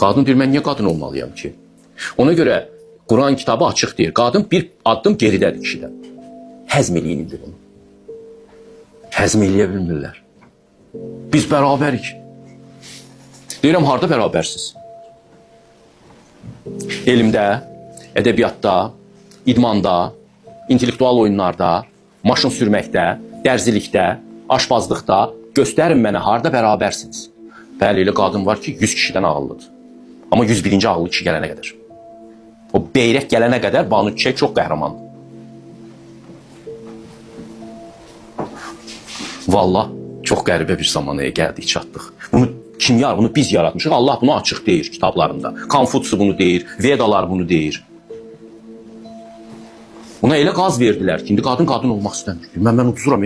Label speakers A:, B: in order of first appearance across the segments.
A: Qadın deyir, mən niyə qadın olmalıyam ki? Ona görə Quran kitabı açıq deyir. Qadın bir addım geridədir kişidən. Həzm eləyin indi bunu. Həzm eləyə bilmirlər. Biz bərabərik. Deyirəm, harda bərabərsiz? Elmdə, ədəbiyyatda, idmanda, intellektual oyunlarda, maşın sürməkdə, dərzilikdə, aşpazlıqda göstərin mənə harda bərabərsiniz. Bəli, elə qadın var ki, 100 kişidən ağıllıdır. Amma 101-ci ağıllı kişi gələnə qədər. O beyrək gələnə qədər Banu Çiçək çox qəhrəmandır. Vallah çox qəribə bir zamanaya gəldik, çatdıq. Bunu kim yar? Bunu biz yaratmışıq. Allah bunu açıq deyir kitablarında. Konfutsi bunu deyir, Vedalar bunu deyir. Buna elə qaz verdilər ki, indi qadın qadın olmaq istəmir. Mən uduzuram.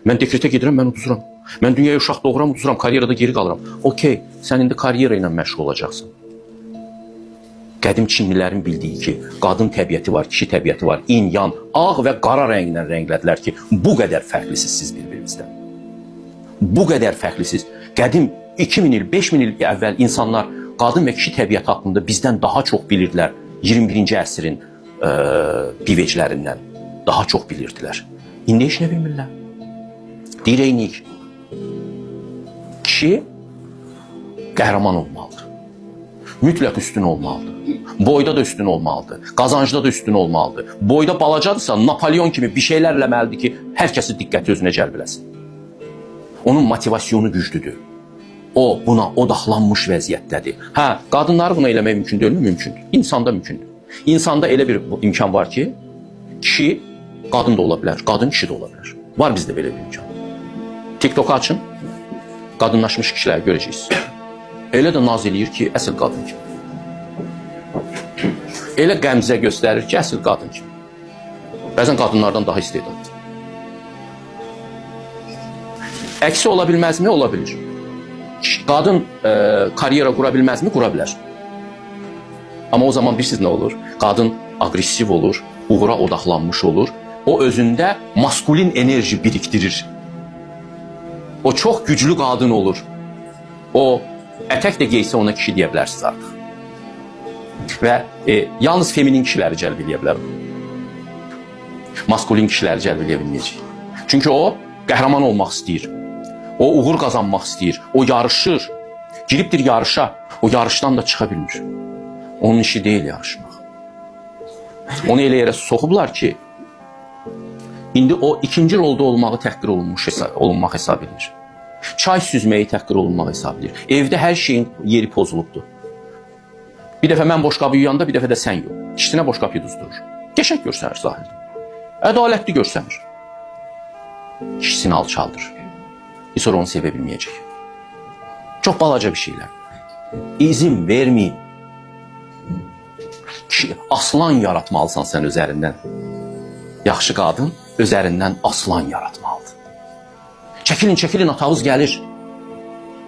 A: Mən dekretə gedirəm, mən uduzuram. Mən dünyaya uşaq doğuram, uduzuram, karyerada geri qalıram. Okey, sən indi karyera ilə məşğul olacaqsan. Qədim Çinlilərin bildiyi ki, qadın təbiəti var, kişi təbiəti var, in, yan, ağ və qara rənglə rənglədilər ki, bu qədər fərqlisiniz siz bir-birinizdən. Bu qədər fərqlisiniz. Qədim 2000 il, 5000 il əvvəl insanlar qadın və kişi təbiəti haqqında bizdən daha çox bilirdilər. 21-ci əsrin biveclərindən daha çox bilirdilər. İndi heç nə bilmirlər. Deyir eynik. Kişi qəhrəman olmalıdır. Mütləq üstün olmalıdır. Boyda da üstün olmalıdır. Qazancda da üstün olmalıdır. Boyda balacadırsa Napolyon kimi bir şeylər eləməlidir ki, hər kəsi diqqəti özünə cəlb eləsin. Onun motivasyonu güclüdür. O buna odaqlanmış vəziyyətdədir. Hə, qadınları buna eləmək mümkün deyilmi? Mümkündür. İnsanda mümkündür. İnsanda elə bir imkan var ki, kişi qadın da ola bilər, qadın kişi də ola bilər. Var bizdə belə bir imkan. TikTok açın, qadınlaşmış kişiləri görəcəksiniz. Elə də naz eləyir ki, əsl qadın kimi. Elə qəmzə göstərir ki, əsl qadın kimi. Bəzən qadınlardan daha istedadlıdır. Əksi ola bilməzmi? Ola bilir. Qadın karyera qura bilməzmi? Qura bilər. Amma o zaman bilirsiniz nə olur? Qadın aqressiv olur, uğura odaqlanmış olur. O özündə maskulin enerji birikdirir. O çox güclü qadın olur. O ətək də geysə ona kişi deyə bilərsiniz artıq. Və yalnız feminin kişiləri cəlb eləyə bilər. Maskulin kişiləri cəlb eləyə bilməyəcək. Çünki o qəhrəman olmaq istəyir. O uğur qazanmaq istəyir. O yarışır. Giribdir yarışa. O yarışdan da çıxa bilmir. Onun işi deyil yarışmaq. Onu elə yerə soxublar ki, indi o ikinci rolda olmağı təhqir olunmaq hesab edir. Çay süzməyi təhqir olunmaq hesab edir. Evdə hər şeyin yeri pozulubdur. Bir dəfə mən boşqabı yuyanda, bir dəfə də sən yu. Kişisinə boşqab yuduzdurur. Qəşəng görsənir sahildə. Ədalətli görsənir. Kişisini alçaldır. Bir sonra onu sevə bilməyəcək. Çox balaca bir şeylər. İzin verməyin. Kişi, aslan yaratmalısan sən özərindən. Yaxşı qadın özərindən aslan yaratmalıdır. Çəkilin, çəkilin, atağız gəlir.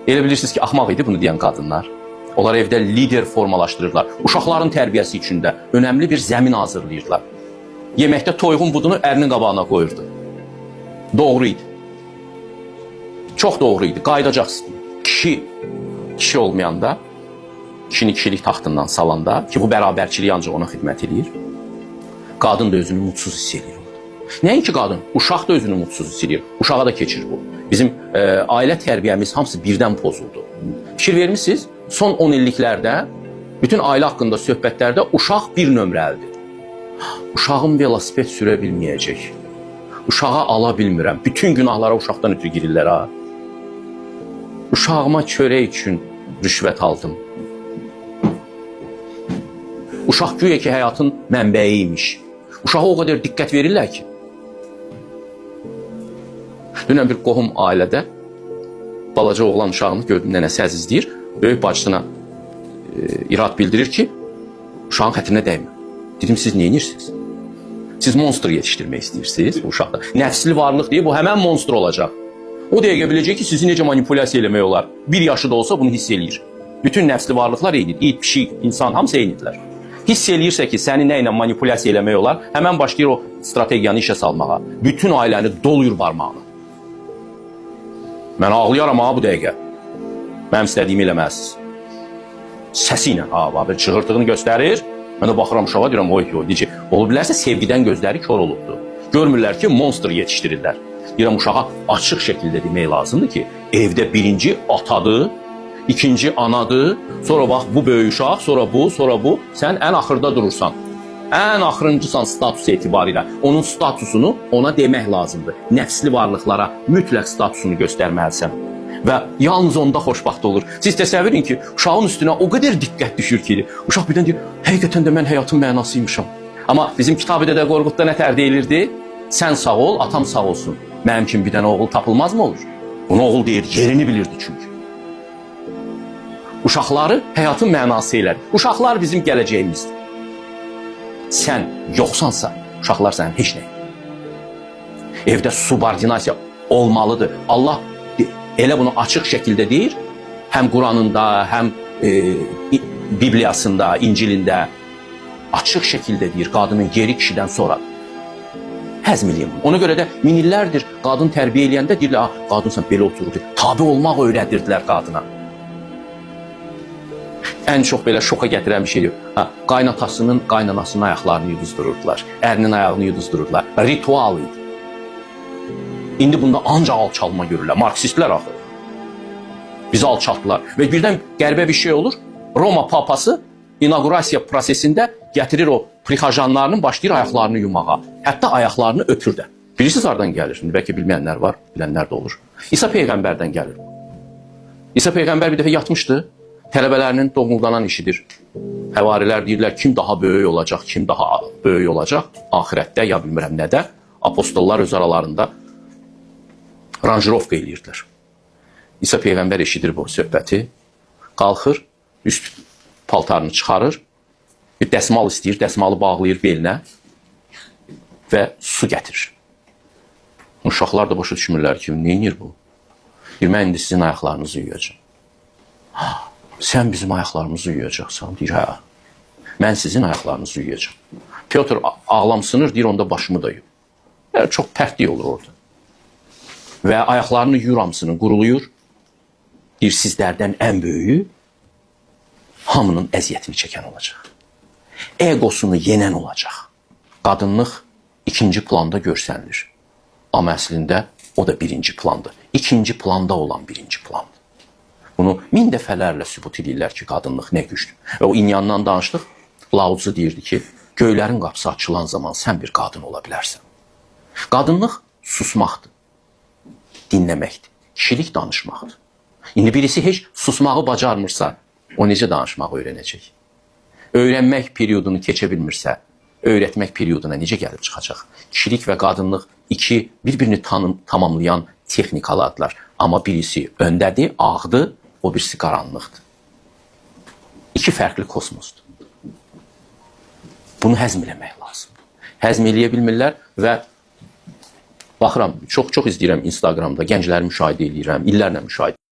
A: Elə bilirsiniz ki, axmaq idi bunu deyən qadınlar. Onlar evdə lider formalaşdırırlar. Uşaqların tərbiyəsi üçün də önəmli bir zəmin hazırlayırlar. Yeməkdə toyuğun budunu ərinin qabağına qoyurdu. Doğru idi. Çox doğru idi. Qayıdacaqsın. Kişi, kişi olmayanda, kişini kişilik taxtından salanda ki, bu bərabərçilik ancaq ona xidmət eləyir, qadın da özünü mutsuz hiss eləyir orada. Nəinki qadın, uşaq da özünü mutsuz hiss eləyir. Uşağa da keçir bu. Bizim ailə tərbiyəmiz hamısı birdən pozuldu. Fikir vermisiniz? Son 10 illiklərdə bütün ailə haqqında söhbətlərdə uşaq bir nömrəlidir. Uşağım velosiped sürə bilməyəcək. Uşağa ala bilmirəm. Bütün günahlara uşaqdan ötürü girirlər ha. Uşağıma çörək üçün rüşvət aldım. Uşaq güya ki həyatın mənbəyi imiş. Uşağa o qədər diqqət verirlər ki. Dünən bir qohum ailədə balaca oğlan uşağını gördüm nənəsi əzizləyir. Böyük bacısına irad bildirir ki, uşağın xətrinə dəymə. Dedim siz nə edirsiniz? Siz monster yetişdirmək istəyirsiniz bu uşaqda. Nəfsli varlıq deyə bu həmən monster olacaq. O dəqiqə biləcək ki, sizi necə manipulyasiya eləmək olar. Bir yaşı da olsa bunu hiss eləyir. Bütün nəfsli varlıqlar eynidir. İt, pişik, insan hamısı eynidirlər. Hiss eləyirsə ki, səni nə ilə manipulyasiya eləmək olar, həmən başlayır o strategiyanı işə salmağa. Bütün ailəni doluyur barmağını. Mən ağlayaram ha bu dəqiqə. Mənim istədiyimi eləməlisiniz. Səsi ilə, ha, bax, belə çığırtığını göstərir. Mən də baxıram uşağa, deyirəm, oy, oy, necə? Ola bilərsə sevgidən gözləri kor olubdu. Görmürlər ki, monster yetişdirirlər. Deyirəm, uşağa açıq şəkildə demək lazımdır ki, evdə birinci atadır, ikinci anadır, sonra bax bu böyük uşaq, sonra bu, sonra bu. Sən ən axırda durursan. Ən axırıncısan status etibarilə. Onun statusunu ona demək lazımdır. Nəfsli varlıqlara mütləq statusunu göstərməlisən. Və yalnız onda xoşbəxt olur. Siz təsəvvür edin ki, uşağın üstünə o qədər diqqət düşür ki, uşaq birdən deyir, həqiqətən də mən həyatın mənasıymışam. Amma bizim Kitab-ı Dədə Qorqudda nə tər deyilirdi? Sən sağ ol, atam sağ olsun. Mənim kimi bir dənə oğul tapılmazmı olur? Bunu oğul deyir, yerini bilirdi çünki. Uşaqları həyatın mənası elədir. Uşaqlar bizim gələcəyimizdir. Sən yoxsansa, uşaqlar sənin heç nəyin. Evdə subordinasiya olmalıdır. Allah elə bunu açıq şəkildə deyir. Həm Quranında, həm Bibliyasında, İncilində açıq şəkildə deyir, qadının yeri kişidən sonradır. Həzm eləyim bunu. Ona görə də min illərdir qadın tərbiyə eləyəndə deyirlər, "Ha, qadınsan belə oturur." Tabe olmaq öyrədirdilər qadına. Ən çox belə şoka gətirən bir şeydir. Ha, qaynatasının, qaynanasının ayaqlarını yuduzdururdular. Ərinin ayağını yuduzdururdular. Ritual idi. İndi bunda ancaq alçalma görürlər. Marksistlər axı. Bizi alçaltdılar. Və birdən qəribə bir şey olur. Roma papası inaqurasiya prosesində gətirir o prixajanlarının, başlayır ayaqlarını yumağa. Hətta ayaqlarını öpür də. Bilirsiniz hardan gəlir? İndi bəlkə bilməyənlər var, bilənlər də olur. İsa peyğəmbərdən gəlir. İsa peyğəmbər bir dəfə yatmışdı. Tələbələrinin doğuldanan işidir. Həvarilər deyirlər kim daha böyük olacaq, kim daha böyük olacaq axirətdə ya bilmirəm nədə. Apostollar öz aralarında ranjirovka eləyirdilər. İsa peyğəmbər eşidir bu söhbəti. Qalxır, üst paltarını çıxarır, bir dəsmal istəyir, dəsmalı bağlayır belinə və su gətirir. Uşaqlar da başa düşmürlər ki, nə edir bu? Deyir, mən indi sizin ayaqlarınızı yuyacağam. Sən bizim ayaqlarımızı yuyacaqsan. Deyir, hə. Mən sizin ayaqlarınızı yuyacağam. Pyotr ağlamsınır, deyir, onda başımı da yu. Yəni, çox pərtlik olur orada. Və ayaqlarını yuyur hamısının, quruluyur. Deyir, sizlərdən ən böyüyü hamının əziyyətini çəkən olacaq. Egosunu yenən olacaq. Qadınlıq ikinci planda görsənilir. Amma əslində o da birinci plandır. İkinci planda olan birinci plandır. Bunu min dəfələrlə sübut edirlər ki, qadınlıq nə gücdür. Və o İnyandan danışdıq. Lao Tzu deyirdi ki, göylərin qapısı açılan zaman sən bir qadın ola bilərsən. Qadınlıq susmaqdır, dinləməkdir, kişilik danışmaqdır. İndi birisi heç susmağı bacarmırsa, o necə danışmağı öyrənəcək? Öyrənmək periodunu keçə bilmirsə, öyrətmək perioduna necə gəlib çıxacaq? Kişilik və qadınlıq iki bir-birini tamamlayan texnikalardılar. Amma birisi öndədir, ağdır, o birisi qaranlıqdır. İki fərqli kosmosdur. Bunu həzm eləmək lazımdır. Həzm eləyə bilmirlər və baxıram, çox-çox izləyirəm Instagramda, gəncləri müşahidə eləyirəm, illərlə müşahidə